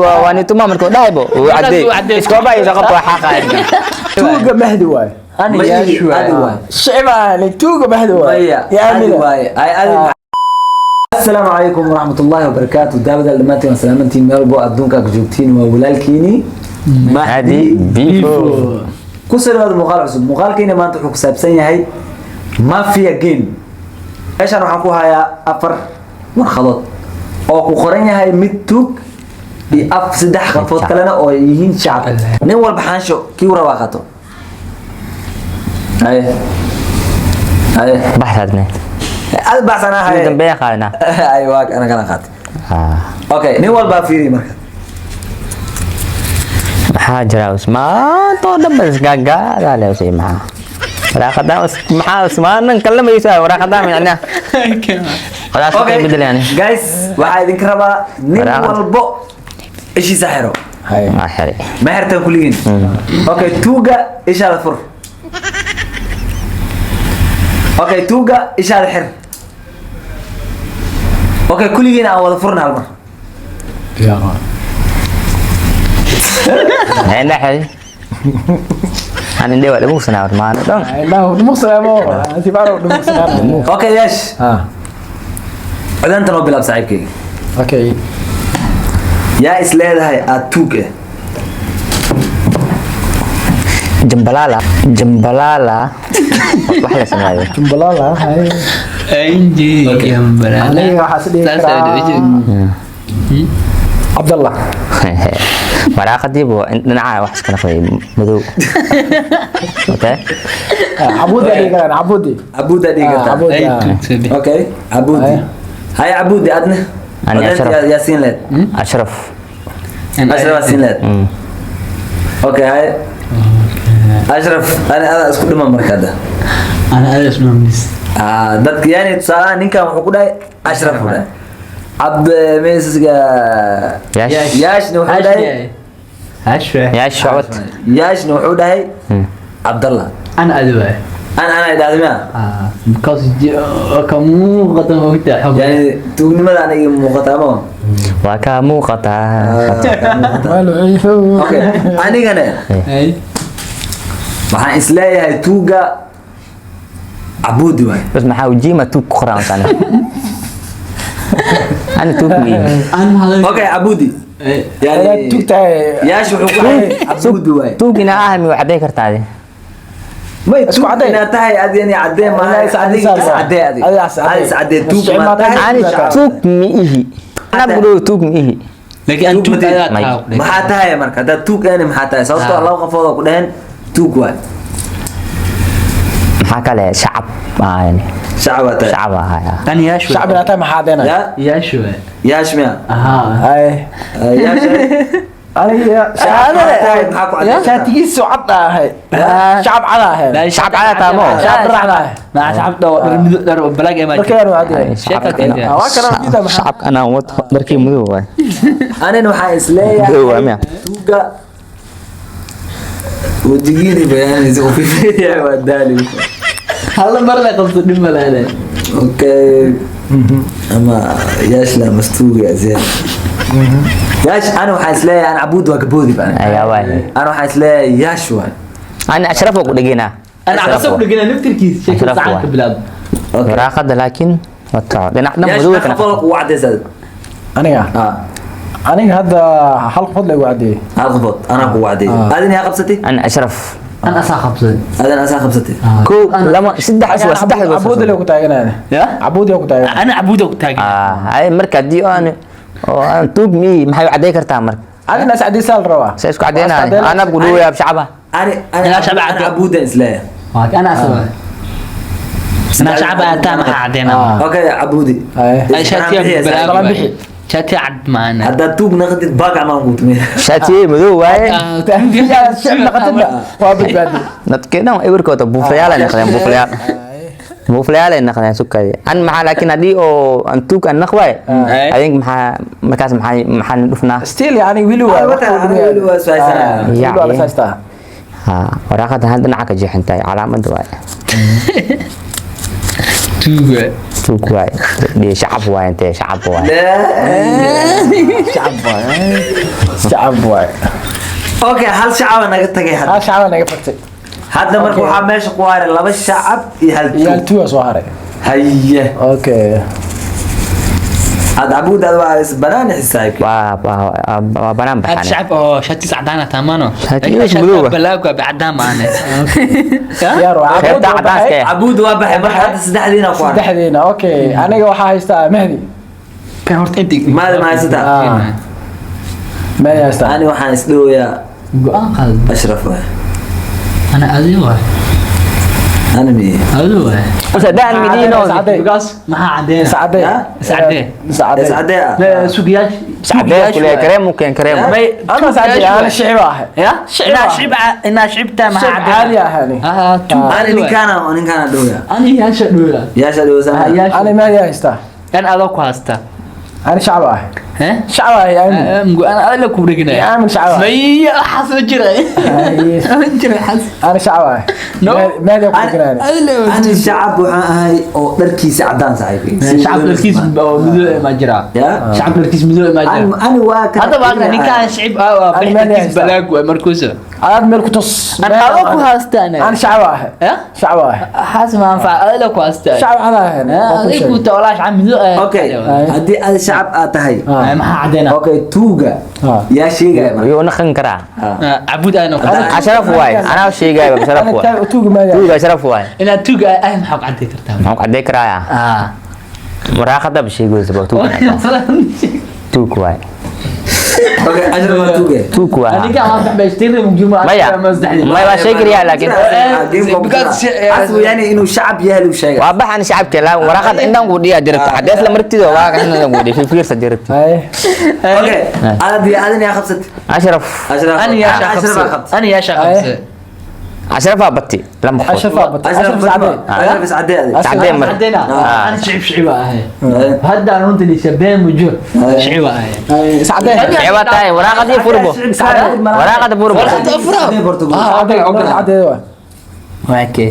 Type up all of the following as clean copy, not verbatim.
Waa nituma markuu dhahaybo uu Markaas uu caddeey caddeey. Iskooba iyo qabto waa xaqaaya. Tuuga Mahdi waay. Ma ihi, adi waay. Shicibaan tuuga Mahdi waay. Maya, Yaa adi Amina. waaye. Ay, adi. Asalaamu calaykum waraxmatullaahi wabarakaatu. Daawadaal dhammaantiin waa salaamantiin, meel walbo adduunka aad joogtiin. Waa walaalkiini Mahdi Bifo. Ku soo dhawaada muuqaal cusub. Muuqaalkiina maanta wuxuu ku saabsan yahay mafia game. Meeshaan waxaan ku hayaa afar warqadood oo ku qoran yahay mid tuug iyo af saddex qafood kalena oo ay yihiin shacab. Nin walba xaansho kii u rabaa qato. Haye, haye. Baxsaadne. Ad baxsanaa. Ugu Haye. dambeeya qaadanaa. Ay, waa ana kana qaatay. Okay, nin walbaa fiiri marka. Maxaa jira Usmaan oo dhan bas gaagaadaa le usii maxaa waraaqadan maxaa Usmaanan kalamaysa waraaqadan micnaa khalaas. Okay. Okay, bedel yani. Guys, waxaa idinka rabaa nin Waraaqad. walbo ishiisa xiro. Haye. Ma xiri. Ma xirtaan kulligiin? Okay, tuuga ishaada fur. Okay, tuuga ishaada xir. Okay, kulligiin aan wada furna hal mar. Indha xiri aan indhe waa dhumuqsanaa war maano dhan. Indhaha dhumuqsanaa, antibaaro dhumuqsanaa. Okay, Yash. Ha. Codaanta noo bilaab, saaxiibkayga. Okay. Yaa is leedahay aad tuug eh? Jambalala, jambalala wax la sameeyo. Jumbalala, haye. Anji jambalala. Aniga waxaa is dhihi Saas ay karaa dhici. Cabdallah. Waraaqadiibu dhinaca wax iska noqday madow. Okay. Cabuudi dhihi karaan, Cabuudi. Cabuudaa dhigi kartaa. Cabuudi. Ay, tuugsabe. Okay, Cabuudi. Haye. Haye Cabuudi, adna? Ani Codaanta. Ashraf. Yaa siin leed? Ashraf. Ashraf aa siin leed. Okay, haye Ashraf, ani adaa isku dhiman marka hadda. Ana adas mamis. Ah, dadka yani tusaalaha ninkan wuxuu ku dhahay Ashraf u dhahay Cabd meesiga. Yash. Yaashna wuxuu dhahay Ashwa. Yash socod. Yaashna wuxuu dhahay Cabdallah. Ana adwa. Ana idhahda miya? Ah, because kamu qatan waqti xog. Yani tuugnimada aniga ii muuqataa ma? Waa kaa muuqataa. Okay, anigana Ay. waxaan isleeyahay tuuga Cabuudi waay. Bas maxaa ujiima tuug ku qoran sana ana tuug miyi? Ana hada. Okay, Cabuudi yani Tugtahay. Yaash wuxuu ku dhahay Cabuudi waay. Tuug inaa ahmi waa cadday kartaa adi. May Isku tuug caddee. inaad tahay adi yani caddee maaha. Adiga is caddee, adiga Adiga is caddee. adi is caddee, tuug ma tahay? Ani tuug mi ihi, anaa gudhow tuug mi ihi. Laakiin an tuug adaa May. taa. Maxaa tahay marka haddaad tuug ahni? Maxaa tahay sababtoo ah laba qofood oo ku dhaheen tuug waay? Maxaa kale? Shacab yani. Shacab baa tahay. Shacab ahaya. Tan Yash. Shacbi naa tahay, maxaa caddeynaya? Ya. Yash. Yaash miya? Aha. Haye. Yaash. Aniga Shacab maxaa tahay? Maxaa ku caddeyn? Shaatigiisu cad ahay, shacab cad ahay. Shacab cadaa taamo. Shacab dharaxda ahay. Ma shacab dhaw dhar midab dhar balaag ay ma. Markaynu caddeyn. Waa kana ujeeda maxaa? Shacabka anaa wato dharkii madow waay. Anina waxaan Madow waa isleeyahay miya? tuuga wejigiini bayaanaysa uu fifiyaa waa daali. Hal mar la qabto dhib ma leedahay. Okay, ama Yaash la mastuuga zeen Yaash. Ana waxaan isleeyahay ana Cabuud waa gaboodi baan. Ayaa waay. Ana waxaan isleeyahay Yaash waay. Ani Ashraf waa ku dhegenaa. Ana qasab dhigana naftirkiis sheekada Ashraf sacan ka waay. bilaab. Okay. Waraaqada laakiin wato dhinac dhan Yaash madow meeqa kana. qofood kugu caddaysaa? Aniga ah aniga hadda hal qofood la igu caddeeyey. Hal qofood anaa kugu caddeeyay. Adina yaa qabsatay? Ani Ashraf. Ana asaa qabsaday. Adina asaa qabsatay. Kow, lama, saddex waa saddex. Cabuudi la ku taaganaya. Ya? Cabuudi ku taaganaya. Ana Cabuud ku taagan. Ay, marka haddii aan oo aan tuug miyi, maxay cadday kartaa marka? Adina is caddeysaa la rabaa. Se isku caddeynaa anaa gudhooyaa shacaba. Ani ani Ilaa shacab ana cadde. Cabuudan isleeyahay. Waa ana asaa. Ana shacab ataa maxaa cadeena. Okay, Cabuudi. Haye. Ay shaatiya Kala balaag. bixi. Shaatiya cad maana. Haddaad tuug naqdid baagac maan kuu tumiya. Shaatiye madow waaye. Shicib naqatidna waa badbaadi. Dadkii dhan ewerkooda buuflayaal ay naqdeen, buuflayaal, buuflayaal ay naqdeen sukadi an maxaa. Laakiin haddii oo aan tuug aan naqwaay adink maxaa markaas maxaa dhufnaa? Still yani wili waa Ah, wili waa is haysanaya. Wili waa la is haystaa. Ha, waraaqada hal dhinaca ka jeexantahay calaamadda waaye. Tuuga. Tuug waay. Dee shacab waay, intee shacab waay. Shacab waay, shacab waay. Okay, hal shacaba naga tagay hadda. Hal shacaba naga fagtay. Hadda marka waxaa meesha ku haray laba shacab iyo hal iyo hal tuug. Tuuga soo haray. Haye. Okay. Had cabuud aad waa isbanaani xisaabki. Waa banaan هذا baxaan. شعب oo shatiis cadaan ah taamaano. Shatigiisa madow ah. Balaagu waa cadaan maane. Diyaar waa. Qaybta Cabuud waa cadaaska baxay. eh. Cabuud waa baxay, marka hadda saddexdiina ku haray. Saddexdiina. Okay, aniga waxaa haystaa Mahdi. Kan horta intii Maadi ma haysataa? Ah. Mahdi haystaa. Ani waxaan isdhowayaa go'aan qaad. Ashraf waay. Ana adiga waay. Ani miye? Adiga waay. Sadaan midiino. Iscadee. Because maxaa cadeena? Iscadee. Ya? Iscadee. Iscadee. Iscadee ah. La sugiyash. Sacdee kule kareemu keen kareemu. May Ana iscadee, ana shicib ah. Ya? Shicib Inaa ah. shicib inaa shicibta maxaa Shicib caadi cadeena? ah ani. Ah, tuug. Ani ninkaana dhowyaa. Ani yaasha dhowla. Yaasha dhowsaa. Yaasha. Ani Mahdi haystaa. Kan adoo ku haysta. Ani shacab ah. He? Shacab ah aamin. Ana adoo ku dhaginaya. Aamin shacab ah. May xas ma jira. Ma jira xas. Ani shacab ah. No. Mahdi ku dhaginaya. Ani shacab waxaan ahay oo dharkiisa cadaan saaxiibkay. Shacab dharkiis oo madow ma jira. Ya? Shacab dharkiis madow ma jira. Ani waa ka Hadda waa ninkaan shicib ah waa Ani Mahdi dharkiis haystaa. balaag waa markuusa. Aad meel ku tus. Ana adoo ku haystaan. Ani shacab ah. Ya? Shacab ah. Xas ma anfac adoo ku haystaan. Shacab ana ah. Adiga ku tawlaash cam madow. Okay, haddii aad shacab aad tahay. Maxaa cadeena? Okay, tuuga Ah. yaa sheegaya marka. Yuu naqan karaa. Cabuud aan noqon. Ashraf waay. Anaa sheegaya ashraf waay. Ana tuuga Mahdi. Tuuga ashraf waay. Inaad tuug ah maxaa ku cadeyn kartaa? Maxaan ku cadday karaaya? Ah. Waraaqada ba sheegaysa ba tuug. Tuug waay. Okay, Ashraf waa tuuge. Tuug waay. Aniga waan baxbaystay mujuma. Maya. Maya waa sheegaya laakiin Asbu yani inuu shacab yahay luu sheegay. waa baxan shacabka la waraaqada indhan ku dhiya dirta cadeys la martido waa kan indhan ku dhiya fiirsa dirta. Ay. Okay, aad iyo aadan yaa qabsatay. Ashraf. Ashraf. Ani yaasha Ashraf aa qabsay. qabsatay. Ani yaasha qabsay. Ashraf baa bati lama qof. Ashraf ah. Ashraf Ashraf iscadee. Ashraf iscadee adig. Iscadee mar. Cadeena. Ah. Ani shicib shicib ahay. Hadda aan runtii shabeen mujo shicib ahay. Ay, iscadee. Shicib tahay waraaqadii furbo. Waraaqada furbo. Waraaqada furbo. Iscadee. Iscadee waa. Waake.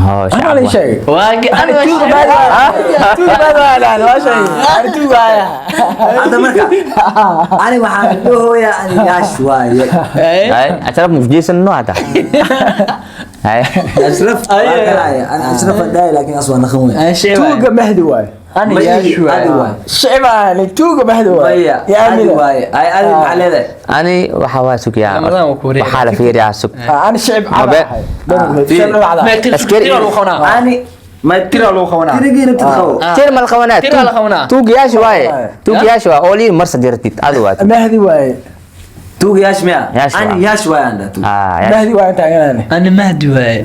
Oh, Ana shacab la waay. sheegay. Waake. Ani tuuga Mahdi. Tuuga Mahdi waa dhaan, waa sheegay. Ani tuuga ah. Hadda marka ani waxaan dhahooyaa ani yaash waaye. Ay, Ashraf mufjisan no hata. Ay. Ashraf waa garaya. Ani Ashraf aan dhahay laakiin as waa naqan weyn. Tuuga Mahdi waay. Ani Ma yaashu adi waay. waay. Shicib ah, ani tuuga Mahdi waay. Maya, Yaa adi aamina. waaye. Ay adi maxaa leedahay? Ani waxa waa sugyaa. Ramadan waa ku wareegay. Waxaa la fiiriyaa sug. Ani shicib cad Mabe. ahay. Shicib cad ahay. Askari. Tira lagu qabanaa. Ani Ma tira lagu qabanaa. tirigii rabtid qabo. Tir mal qabanaa. Tira la qabanaa. Tuug yaash waaye. Tuug yaash waa oo liin marsa dirtid adu waa. Mahdi waay. Tuug yaash miya? Yaash Ani waa. yaash waaye aan dhahay tuug. Ah, yaash. Mahdi waay taaganane. Ani Mahdi waay.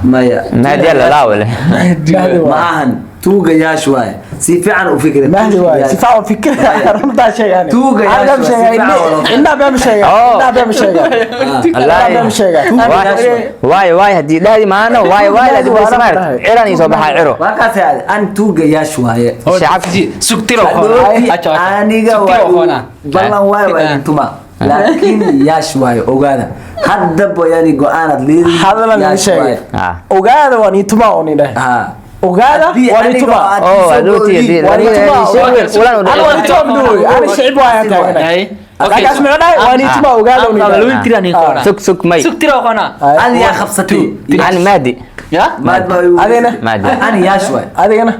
Maya. Mahdi la laawle. Mahdi Ma waay. ahan tuuga yaash waaye. Si fiican u fikir. Mahdi waay. Si fiican u fikir. Runtaa sheegane. Tuuga Aniga yaash ma waay, si sheegay. fiican oo loo- Indhaha baa ma sheegay. Oh. Indhaha baa ma sheegay. Indhaha baa ma sheegay. Waay waay hadii dhaadi maano waay waay la dib ismaar. Ciran isoo baxaa ciro. Waa kaas aad ani tuuga yaash waaye. Shacab. Sug tira qabanaa. Aniga Sug tira waa qabanaa. ballan waaye waa idin tuma. Laakiin yaash waaye ogaada. Haddaba yani go'aanaad leedihiin. Hadalna yaash sheegay. waaye. Ah. Ogaada waa ni tuma oo ni dheh. Ah. Ogaada Haddii waa ni aniga tuma. aad Oh, isoo adooti go'diin, hadii Waa ni tuma. ulan u Ani waa ni tuma mduwi. Ani shicib waay aan taaganay. Ay. Laakiin muxuu dhahay waa ni tuma ogaada oo ni dheh. Laba tira ni qabanaa. Sug sug may. Sug tira qabanaa. Ani yaa qabsatay. Ani Mahdi. Ya? Maad ma igu- Adigana? Mahdi. Ani yaash waaye. Adigana?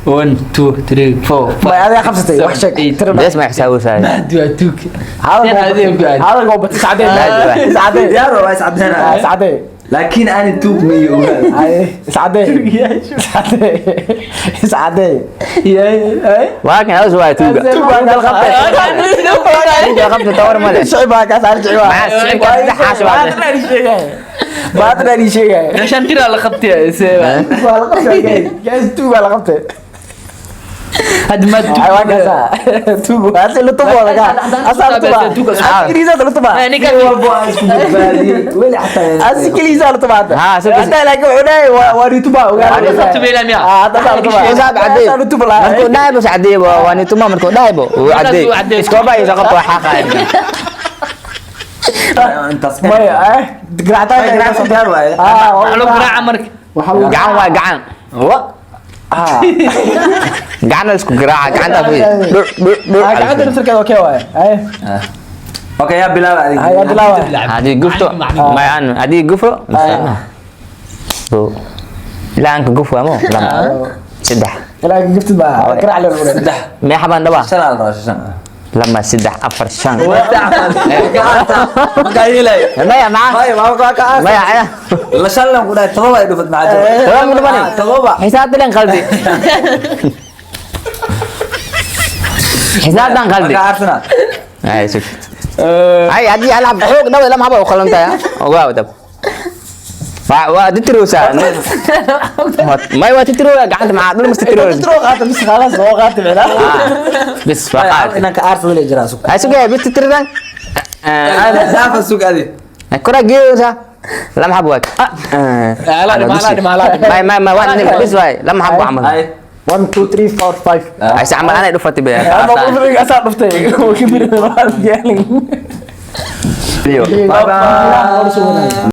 1 2 3 4 Ma adiga qabsatay wax sheeg. Tira Des ma xisaabusay. Mahdi waa tuug. Hadalka hadalka waa iscadee. Mahdi waay. Iscadee. Diyaar waa is caddeynaya. Iscadee. Laakiin ani tuug ma iyo ogaada. Ay, iscadee. Iscadee. Iscadee. Waa kan aws waay tuuga. Tuug waa kala qabtay. Tuuga qabta tawar male. Shicib baa kaas aan shicib ah. Maxaa shicibka saddex xaas baa leh. Baadna ni sheegay. Meeshaan tira la qabtay. Waa la qabtay. Guys, tuug waa la qabtay. Hadda ma tuug. Ay, waa kaasa. Tuug waa si la tubo laga. Asal tuba. Askariisa la tuba. Ninka Walbo aan isku badbaadiyey. Weli xataa Askariisa la tuba. Ha, sug. Hadda laakiin wuxuu dhahay waa ni tuba ogaada. Hadda tuba ilaa miya? Ah, hadda la tuba. Usaab cadeey. Hadda la tuba lahaa. Markuu dhahay bas cadeey waa ni tuma markuu dhahay bo wuu cadeey. Markaas wuu cadeey. Iskooba iyo qabta waa xaqay. Intaas. Maya, eh, garaactaan. Ay, garaac diyaar waaye. Ah, Waxaa lagu garaaca marka. waxaa lagu Gacan waa gacan. Wa. Gacana isku garaaca gacanta ku dhur dhur dhur. Gacanta naftarkeeda okay waaye. Ay. Okay, yaa bilaaba adiga. Hay, yaa bilaaba. Haddii gufto may aan haddii gufo ilaa aan ka guf waamo lama saddex. Ilaa giftid baa garaac loo wada. Saddex. Meexa baan dhabaa? Shan aa la rabaa, shan. Lama, saddex, afar, shan. Markaa yeelay. Maya maxaa? Maya, waa ka ka. Maya aya. La shan lan ku dhahay todoba ay dhufad maxaa jira? Todoba ku dhufani? Todoba. Xisaabta dhan qaldi, xisaabtan qaldi. Markaa Arsenal. Ay sug, ay haddii alab xoog dhawa lama haba u qalantahay ogaaw dab waa titirowsaa. May waa titirowaa gacanta maxaa dhul mas titirowaa. Tiro qaata bis khalaas oo qaata micnaa. Bis waa Maya, qaad. inaan ka Arsenal ay jiraa sug. Ay sugaya bis titiridan. Daafa sug adi. Kora geeysa lama hab waay. May may may waa nin bis waay lama hab camal. Ay. 1 2 3 4 5. Ay si camal anay dhufatay be. Ama qofka asaa dhuftay. Kibir waa gaaling. Bye bye.